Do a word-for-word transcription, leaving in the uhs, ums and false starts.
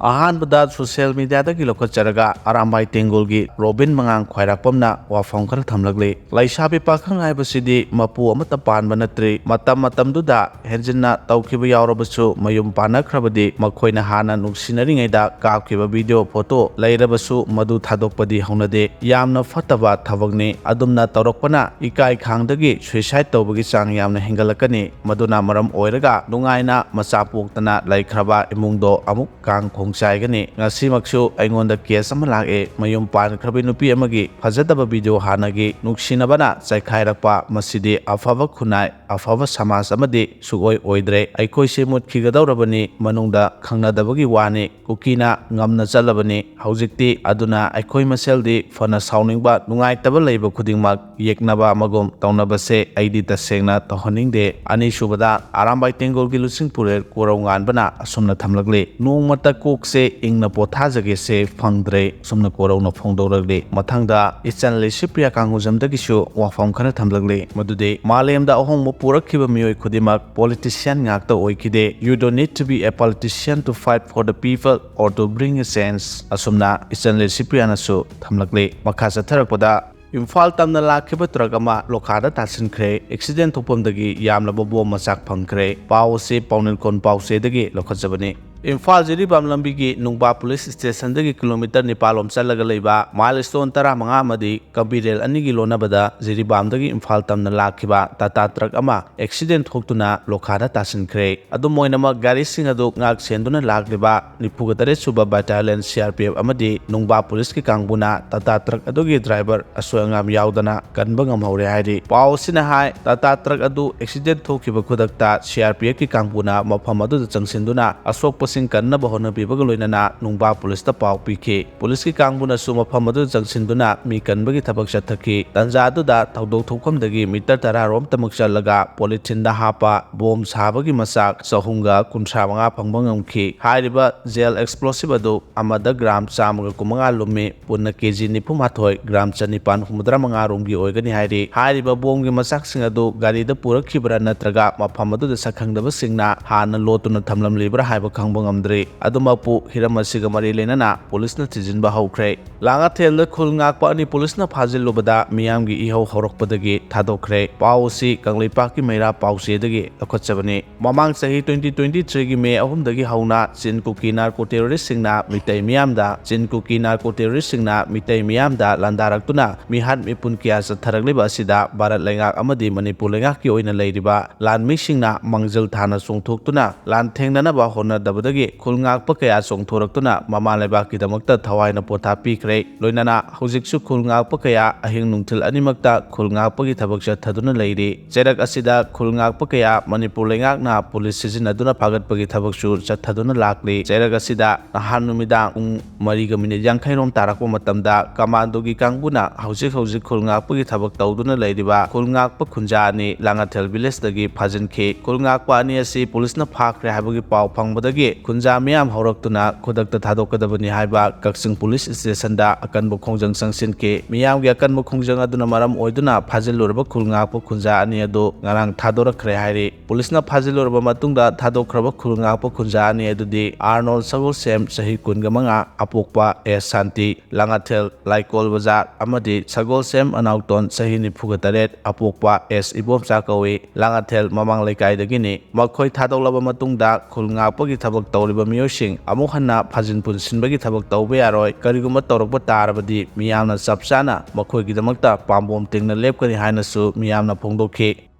ꯑꯍꯥꯟꯕꯗ social ꯃꯤꯗꯤꯌꯥꯗꯒꯤ ꯂꯧꯈꯠꯆꯔꯒ Arambai ꯇꯦꯡꯒꯣꯜꯒꯤ robin ꯃꯉꯥꯡ ꯈ꯭ꯋꯥꯏꯔꯥꯛꯄꯝꯅ ꯋꯥꯐꯝ ꯈꯔ ꯊꯝꯂꯛꯂꯤ꯫ ꯂꯩꯁꯥꯕꯤ ꯄꯥꯈꯪ ꯍꯥꯏꯕꯁꯤꯗꯤ ꯃꯄꯨ ꯑꯃꯠꯇ ꯄꯥꯟꯕ ꯅꯠꯇ꯭ꯔꯤ꯫ ꯃꯇꯝ ꯃꯇꯝꯗꯨꯗ ꯍꯦꯟꯖꯤꯟꯅ ꯇꯧꯈꯤꯕ ꯌꯥꯎꯔꯕꯁꯨ, ꯃꯌꯨꯝ ꯄꯥꯟꯅꯈ꯭ꯔꯕꯗꯤ ꯃꯈꯣꯏꯅ ꯍꯥꯟꯅ ꯅꯨꯡꯁꯤꯅꯔꯤꯉꯩꯗ ꯀꯥꯞꯈꯤꯕ ꯚꯤꯗꯤꯑꯣ ꯐꯣꯇꯣ ꯂꯩꯔꯕꯁꯨ ꯃꯗꯨ ꯊꯥꯗꯣꯛꯄꯗꯤ ꯍꯧꯅꯗꯦ꯫ ꯌꯥꯝꯅ ꯐꯠꯇꯕ ꯊꯕꯛꯅꯤ꯫ ꯑꯗꯨꯝꯅ ꯇꯧꯔꯛꯄꯅ ꯏꯀꯥꯏ ꯈꯥꯡꯗꯒꯤ ꯁꯨꯏꯁꯥꯏꯗ ꯇꯧꯕꯒꯤ ꯆꯥꯡ ꯌꯥꯝꯅ ꯍꯦꯟꯒꯠꯂꯛꯀꯅꯤ꯫ ꯃꯗꯨꯅ ꯃꯔꯝ ꯑꯣꯏꯔꯒ ꯅꯨꯡꯉꯥꯏꯅ ꯃꯆꯥ ꯄꯣꯛꯇꯅ ꯂꯩꯈ꯭ꯔꯕ ꯏꯃꯨꯡꯗꯣ ꯑꯃꯨꯛ ꯀꯥꯡ ꯈꯣꯡ ꯆꯥꯏꯒꯅꯤ꯫ ꯉꯁꯤꯃꯛꯁꯨ ꯑꯩꯉꯣꯟꯗ ꯀꯦꯁ ꯑꯃ ꯂꯥꯛꯑꯦ꯫ ꯃꯌꯨꯝ ꯄꯥꯟꯈ꯭ꯔꯕꯤ ꯅꯨꯄꯤ ꯑꯃꯒꯤ ꯐꯖꯗꯕ ꯚꯤꯗꯤꯑꯣ ꯍꯥꯟꯅꯒꯤ ꯅꯨꯡꯁꯤꯅꯕꯅ ꯆꯥꯏꯈꯥꯏꯔꯛꯄ꯫ ꯃꯁꯤꯗꯤ ꯑꯐꯕ ꯈꯨꯟꯅꯥꯏ, ꯑꯐꯕ ꯁꯃꯥꯖ ꯑꯃꯗꯤ ꯁꯨꯛꯑꯣꯏ ꯑꯣꯏꯗ꯭ꯔꯦ꯫ ꯑꯩꯈꯣꯏꯁꯦ ꯃꯨꯠꯈꯤꯒꯗꯧꯔꯕꯅꯤ꯫ ꯃꯅꯨꯡꯗ ꯈꯪꯅꯗꯕꯒꯤ ꯋꯥꯅꯤ꯫ ꯀꯨꯀꯤꯅ ꯉꯝꯅ ꯆꯠꯂꯕꯅꯤ꯫ ꯍꯧꯖꯤꯛꯇꯤ ꯑꯗꯨꯅ ꯑꯩꯈꯣꯏ ꯃꯁꯦꯜꯗꯤ ꯐꯅ ꯁꯥꯎꯅꯤꯡꯕ, ꯅꯨꯡꯉꯥꯏꯇꯕ ꯂꯩꯕ ꯈꯨꯗꯤꯡꯃꯛ ꯌꯦꯛꯅꯕ ꯑꯃꯒꯨꯝ ꯇꯧꯅꯕꯁꯦ ꯑꯩꯗꯤ ꯇꯁꯦꯡꯅ ꯇꯧꯍꯟꯅꯤꯡꯗꯦ꯫ ꯑꯅꯤꯁꯨꯕꯗ, ꯑꯔꯥꯝꯕꯥꯏ ꯇꯦꯡꯒꯣꯜꯒꯤ ꯂꯨꯆꯤꯡꯄꯨꯔꯦꯜ ꯀꯣꯔꯧ ꯉꯥꯟꯕꯅ ꯑꯁꯨꯝꯅ ꯊꯝꯂꯛꯂꯤ, "ꯅꯣꯡꯃꯇ ꯀꯣꯛꯁꯦ ꯏꯪꯅ ꯄꯣꯊꯥꯖꯒꯦꯁꯦ ꯐꯪꯗ꯭ꯔꯦ", ꯑꯁꯨꯝꯅ ꯀꯣꯔꯧꯅ ꯐꯣꯡꯗꯣꯔꯛꯂꯤ꯫ ꯃꯊꯪꯗ, ꯏꯆꯟ ꯂꯩꯁꯤꯄ꯭ꯔꯤꯌꯥ ꯀꯥꯡꯒꯨꯖꯝꯗꯒꯤꯁꯨ ꯋꯥꯐꯝ ꯈꯔ ꯊꯝꯂꯛꯂꯤ, ꯃꯗꯨꯗꯤ, "ꯃꯥꯂꯦꯝꯗ ꯑꯍꯣꯡꯕ ꯄꯨꯔꯛꯈꯤꯕ ꯃꯤꯑꯣꯏ ꯈꯨꯗꯤꯡꯃꯛ ꯄꯣꯂꯤꯇꯤꯁꯤꯌꯥꯟ ꯉꯥꯛꯇ ꯑꯣꯏꯈꯤꯗꯦ꯫ You don't need to be a politician to fight for the people or to bring a change", ꯑꯁꯨꯝꯅ ꯏꯆꯟ ꯂꯩꯁꯤꯄ꯭ꯔꯤꯌꯥꯅꯁꯨ ꯊꯝꯂꯛꯂꯤ꯫ ꯃꯈꯥ ꯆꯠꯊꯔꯛꯄꯗ, ꯏꯝꯐꯥꯜ ꯇꯝꯅ ꯂꯥꯛꯈꯤꯕ ꯇ꯭ꯔꯛ ꯑꯃ ꯂꯣꯈꯥꯗ ꯇꯥꯁꯤꯟꯈ꯭ꯔꯦ꯫ ꯑꯦꯛꯁꯤꯗꯦꯟ ꯊꯣꯛꯐꯝꯗꯒꯤ ꯌꯥꯝꯂꯕ ꯕꯣꯝ ꯃꯆꯥꯛ ꯐꯪꯈ꯭ꯔꯦ꯫ ꯄꯥꯎ ꯑꯁꯤ ꯄꯥꯎꯅꯤꯜꯀꯣꯟ ꯄꯥꯎꯆꯦꯗꯒꯤ ꯂꯧꯈꯠꯆꯕꯅꯤ꯫ ꯏꯝꯐꯥꯜ ꯖꯤꯔꯤꯕꯥꯝ ꯂꯝꯕꯤꯒꯤ ꯅꯨꯡꯕꯥ ꯄꯨꯂꯤꯁ ꯁ꯭ꯇꯦꯁꯟꯗꯒꯤ ꯀꯤꯂꯣꯃꯤꯇꯔ ꯅꯤꯄꯥꯜ ꯂꯣꯝ ꯆꯠꯂꯒ ꯂꯩꯕ ꯃꯥꯏꯜ ꯁ꯭ꯇꯣꯟ ꯇꯔꯥꯃꯉꯥ ꯑꯃꯗꯤ ꯀꯕꯤꯔꯦꯜ ꯑꯅꯤꯒꯤ ꯂꯣꯟꯅꯕꯗ ꯖꯤꯔꯤꯕꯥꯝꯗꯒꯤ ꯏꯝꯐꯥꯜ ꯇꯝꯅ ꯂꯥꯛꯈꯤꯕ ꯇꯥꯇꯥ ꯇ꯭ꯔꯛ ꯑꯃ ꯑꯦꯛꯁꯤꯗꯦꯟ ꯊꯣꯛꯇꯨꯅ ꯂꯣꯈꯥꯗ ꯇꯥꯁꯤꯟꯈ꯭ꯔꯦ꯫ ꯑꯗꯨꯝ ꯑꯣꯏꯅꯃꯛ, ꯒꯥꯔꯤꯁꯤꯡ ꯑꯗꯨ ꯉꯥꯛ ꯁꯦꯟꯗꯨꯅ ꯂꯥꯛꯂꯤꯕ ꯅꯤꯐꯨꯒ ꯇꯔꯦꯠ ꯁꯨꯕ battalion C R P F ꯑꯃꯗꯤ ꯅꯨꯡꯕꯥ ꯄꯨꯂꯤꯁꯀꯤ ꯀꯥꯡꯕꯨꯅ ꯇꯥꯇꯥ ꯇ꯭ꯔꯛ ꯑꯗꯨꯒꯤ ꯗ꯭ꯔꯥꯏꯚꯔ ꯑꯁꯣꯏ ꯑꯉꯥꯝ ꯌꯥꯎꯗꯅ ꯀꯟꯕ ꯉꯝꯍꯧꯔꯦ ꯍꯥꯏꯔꯤ꯫ ꯄꯥꯎ ꯑꯁꯤꯅ ꯍꯥꯏ, ꯇꯥꯇꯥ ꯇ꯭ꯔꯛ ꯑꯗꯨ ꯑꯦꯛꯁꯤꯗꯦꯟ ꯊꯣꯛꯈꯤꯕ ꯈꯨꯗꯛꯇ ꯁꯤ ꯑꯥꯔ ꯄꯤ ꯑꯦꯐꯀꯤ ꯀꯥꯡꯕꯨꯅ ꯃꯐꯝ ꯑꯗꯨꯗ ꯆꯪꯁꯤꯟꯗꯨꯅ ꯑꯁꯣꯛꯄꯁꯤꯡ ꯀꯟꯅꯕ ꯍꯣꯠꯅꯕꯤꯕꯒ ꯂꯣꯏꯅꯅ ꯅꯨꯡꯕꯥ ꯄꯨꯂꯤꯁꯇ ꯄꯥꯎ ꯄꯤꯈꯤ꯫ ꯄꯨꯂꯤꯁꯀꯤ ꯀꯥꯡꯕꯨꯅꯁꯨ ꯃꯐꯝ ꯑꯗꯨꯗ ꯆꯪꯁꯤꯟꯗꯨꯅ ꯃꯤ ꯀꯟꯕꯒꯤ ꯊꯕꯛ ꯆꯠꯊꯈꯤ꯫ ꯇꯥꯟꯖꯥ ꯑꯗꯨꯗ ꯊꯧꯗꯣꯛ ꯊꯣꯛꯐꯝꯗꯒꯤ ꯃꯤꯇꯔ ꯇꯔꯥ ꯔꯣꯝꯇꯃꯛ ꯆꯠꯂꯒ ꯄꯣꯂꯤꯊꯤꯟꯗ ꯍꯥꯞꯄ ꯕꯣꯝ ꯁꯥꯕꯒꯤ ꯃꯆꯥꯛ ꯆꯍꯨꯝꯒ ꯀꯨꯟꯊ꯭ꯔꯥ ꯃꯉꯥ ꯐꯪꯕ ꯉꯝꯈꯤ꯫ ꯍꯥꯏꯔꯤꯕ ꯖꯦꯜ ꯑꯦꯛꯁꯄ꯭ꯂꯣꯁꯤꯞ ꯑꯗꯨ ꯑꯃꯗ ꯒ꯭ꯔꯥꯝ ꯆꯥꯝꯃꯒ ꯀꯨꯟꯃꯉꯥ ꯂꯨꯝꯃꯤ꯫ ꯄꯨꯟꯅ ꯀꯦ ꯖꯤ ꯅꯤꯐꯨ ꯃꯥꯊꯣꯏ, ꯒ꯭ꯔꯥꯝ ꯆꯅꯤꯄꯥꯟ ꯍꯨꯝꯐꯨꯇꯔꯥ ꯃꯉꯥ ꯔꯣꯝꯒꯤ ꯑꯣꯏꯒꯅꯤ ꯍꯥꯏꯔꯤ꯫ ꯍꯥꯏꯔꯤꯕ ꯕꯣꯝꯒꯤ ꯃꯆꯥꯛꯁꯤꯡ ꯑꯗꯨ ꯒꯥꯔꯤꯗ ꯄꯨꯔꯛꯈꯤꯕ꯭ꯔꯥ ꯅꯠꯇ꯭ꯔꯒ ꯃꯐꯝ ꯑꯗꯨꯗ ꯁꯛꯈꯪꯗꯕꯁꯤꯡꯅ ꯍꯥꯟꯅ ꯂꯣꯠꯇꯨꯅ ꯊꯝꯂꯝꯂꯤꯕ꯭ꯔꯥ ꯍꯥꯏꯕ ꯈꯪꯕ ꯉꯝꯗ꯭ꯔꯤ꯫ ꯑꯗꯨꯃꯛꯄꯨ ꯍꯤꯔꯝ ꯑꯁꯤꯒ ꯃꯔꯤ ꯂꯩꯅꯅ ꯄꯨꯂꯤꯁꯅ ꯊꯤꯖꯤꯟꯕ ꯍꯧꯈ꯭ꯔꯦ꯫ ꯂꯥꯡꯉꯊꯦꯜꯗ ꯈꯨꯜ ꯉꯥꯛꯄ ꯑꯅꯤ ꯄꯨꯂꯤꯁꯅ ꯐꯥꯖꯤꯜꯂꯨꯕꯗ ꯃꯤꯌꯥꯝꯒꯤ ꯏꯍꯧ ꯍꯧꯔꯛꯄꯗꯒꯤ ꯊꯥꯗꯣꯛꯈ꯭ꯔꯦ꯫ ꯄꯥꯎ ꯑꯁꯤ ꯀꯪꯂꯩꯄꯥꯛꯀꯤ ꯃꯩꯔꯥ ꯄꯥꯎꯆꯦꯗꯒꯤ ꯂꯧꯈꯠꯆꯕꯅꯤ꯫ ꯃꯃꯥꯡ ꯆꯍꯤ twenty twenty-threeꯒꯤ ꯃꯦ ꯑꯍꯨꯝꯗꯒꯤ ꯍꯧꯅ ꯆꯤꯟ ꯀꯨꯀꯤ ꯅꯥꯔꯀꯣ ꯇꯦꯔꯣꯔꯤꯁꯁꯤꯡꯅ ꯃꯤꯇꯩ ꯃꯤꯌꯥꯝꯗ, ꯆꯤꯟ ꯀꯨꯀꯤ ꯅꯥꯔꯀꯣ ꯇꯦꯔꯣꯔꯤꯁꯁꯤꯡꯅ ꯃꯤꯇꯩ ꯃꯤꯌꯥꯝꯗ ꯂꯥꯟꯗꯥꯔꯛꯇꯨꯅ ꯃꯤꯍꯥꯠ ꯃꯤꯄꯨꯟ ꯀꯌꯥ ꯆꯠꯊꯔꯛꯂꯤꯕ ꯑꯁꯤꯗ ꯚꯥꯔꯠ ꯂꯩꯉꯥꯛ ꯑꯃꯗꯤ ꯃꯅꯤꯄꯨꯔ ꯂꯩꯉꯥꯛꯀꯤ ꯑꯣꯏꯅ ꯂꯩꯔꯤꯕ ꯂꯥꯟꯃꯤꯁꯤꯡꯅ ꯃꯥꯡꯖꯤꯜ ꯊꯥꯅ ꯆꯣꯡꯊꯣꯛꯇꯨꯅ ꯂꯥꯟꯊꯦꯡꯅꯅꯕ ꯍꯣꯠꯅꯗꯕꯗꯒꯤ ꯈꯨꯜ ꯉꯥꯛꯄ ꯀꯌꯥ ꯆꯣꯡꯊꯣꯔꯛꯇꯨꯅ ꯃꯃꯥ ꯂꯩꯕꯥꯛꯀꯤꯗꯃꯛꯇ ꯊꯋꯥꯏꯅ ꯄꯣꯊꯥ ꯄꯤꯈ꯭ꯔꯦ꯫ ꯂꯣꯏꯅꯅ ꯍꯧꯖꯤꯛꯁꯨ ꯈꯨꯜ ꯉꯥꯛꯄ ꯀꯌꯥ ꯑꯍꯤꯡ ꯅꯨꯡꯊꯤꯜ ꯑꯅꯤꯃꯛꯇ ꯈꯨꯜ ꯉꯥꯛꯄꯒꯤ ꯊꯕꯛ ꯆꯠꯊꯗꯨꯅ ꯂꯩꯔꯤ꯫ ꯆꯩꯔꯛ ꯑꯁꯤꯗ ꯈꯨꯜ ꯉꯥꯛꯄ ꯀꯌꯥ ꯃꯅꯤꯄꯨꯔ ꯂꯩꯉꯥꯛꯅ ꯄꯨꯂꯤꯁ ꯁꯤꯖꯤꯟꯅꯗꯨꯅ ꯐꯥꯒꯠꯄꯒꯤ ꯊꯕꯛꯁꯨ ꯆꯠꯊꯗꯨꯅ ꯂꯥꯛꯂꯤ꯫ ꯆꯩꯔꯛ ꯑꯁꯤꯗ ꯅꯍꯥꯟ ꯅꯨꯃꯤꯗꯥꯡ ꯄꯨꯡ ꯃꯔꯤꯒ ꯃꯤꯅꯤꯠ ꯌꯥꯡꯈꯩ ꯔꯣꯝ ꯇꯥꯔꯛꯄ ꯃꯇꯝꯗ ꯀꯃꯥꯟꯗꯣꯒꯤ ꯀꯥꯡꯕꯨꯅ ꯍꯧꯖꯤꯛ ꯍꯧꯖꯤꯛ ꯈꯨꯜ ꯉꯥꯛꯄꯒꯤ ꯊꯕꯛ ꯇꯧꯗꯨꯅ ꯂꯩꯔꯤꯕ ꯈꯨꯜ ꯉꯥꯛꯄ ꯈꯨꯟꯖꯥ ꯑꯅꯤ ꯂꯥꯡꯉꯊꯦꯜ ꯚꯤꯂꯦꯖꯇꯒꯤ ꯐꯥꯖꯤꯟꯈꯤ꯫ ꯈꯨꯜ ꯉꯥꯛꯄ ꯑꯅꯤ ꯑꯁꯤ ꯄꯨꯂꯤꯁꯅ ꯐꯥꯈ꯭ꯔꯦ ꯍꯥꯏꯕꯒꯤ ꯄꯥꯎ ꯐꯪꯕꯗꯒꯤ ꯈꯨꯟꯖꯥ ꯃꯤꯌꯥꯝ ꯍꯧꯔꯛꯇꯨꯅ ꯈꯨꯗꯛꯇ ꯊꯥꯗꯣꯛꯀꯗꯕꯅꯤ ꯍꯥꯏꯕ ꯀꯛꯆꯤꯡ ꯄꯨꯂꯤꯁ ꯁ꯭ꯇꯦꯁꯟꯗ ꯑꯀꯟꯕ ꯈꯣꯡꯖꯪ ꯆꯪꯁꯤꯟꯈꯤ꯫ ꯃꯤꯌꯥꯝꯒꯤ ꯑꯀꯟꯕ ꯈꯣꯡꯖꯪ ꯑꯗꯨꯅ ꯃꯔꯝ ꯑꯣꯏꯗꯨꯅ ꯐꯥꯖꯤꯜꯂꯨꯔꯕ ꯈꯨꯜ ꯉꯥꯛꯄ ꯈꯨꯟꯖꯥ ꯑꯅꯤ ꯑꯗꯨ ꯉꯔꯥꯡ ꯊꯥꯗꯣꯔꯛꯈ꯭ꯔꯦ ꯍꯥꯏꯔꯤ꯫ ꯄꯨꯂꯤꯁꯅ ꯐꯥꯖꯤꯜꯂꯨꯔꯕ ꯃꯇꯨꯡꯗ ꯊꯥꯗꯣꯛꯈ꯭ꯔꯕ ꯈꯨꯜ ꯉꯥꯛꯄ ꯈꯨꯟꯖꯥ ꯑꯅꯤ ꯑꯗꯨꯗꯤ ꯑꯥꯔꯅꯣꯜ ꯁꯒꯣꯜꯁꯦꯝ, ꯆꯍꯤ ꯀꯨꯟꯒ ꯃꯉꯥ, ꯑꯄꯣꯛꯄ ꯑꯦꯁ ꯁꯥꯟꯇꯤ, ꯂꯥꯡꯉꯊꯦꯜ ꯂꯥꯏꯀꯣꯜ ꯕꯖꯥꯔ, ꯑꯃꯗꯤ ꯁꯒꯣꯜꯁꯦꯝ ꯑꯅꯥꯎꯇꯣꯟ, ꯆꯍꯤ ꯅꯤꯐꯨꯒ ꯇꯔꯦꯠ, ꯑꯄꯣꯛꯄ ꯑꯦꯁ ꯏꯕꯣꯝꯆꯥ ꯀꯧꯏ, ꯂꯥꯡꯉꯊꯦꯜ ꯃꯃꯥꯡ ꯂꯩꯀꯥꯏꯗꯒꯤꯅꯤ꯫ ꯃꯈꯣꯏ ꯊꯥꯗꯣꯛꯂꯕ ꯃꯇꯨꯡꯗ ꯈꯨꯜ ꯉꯥꯛꯄꯒꯤ ꯊꯕꯛ ꯇꯧꯔꯤꯕ ꯃꯤꯑꯣꯏꯁꯤꯡ ꯑꯃꯨꯛ ꯍꯟꯅ ꯐꯥꯖꯤꯟ ꯄꯨꯟꯁꯤꯟꯕꯒꯤ ꯊꯕꯛ ꯇꯧꯕ ꯌꯥꯔꯣꯏ꯫ ꯀꯔꯤꯒꯨꯝꯕ ꯇꯧꯔꯛꯄ ꯇꯥꯔꯕꯗꯤ ꯃꯤꯌꯥꯝꯅ ꯆꯞ ꯆꯥꯅ ꯃꯈꯣꯏꯒꯤꯗꯃꯛꯇ ꯄꯥꯝꯕꯣꯝ ꯇꯤꯡꯅ ꯂꯦꯞꯀꯅꯤ ꯍꯥꯏꯅꯁꯨ ꯃꯤꯌꯥꯝꯅ ꯐꯣꯡꯗꯣꯛꯈꯤ꯫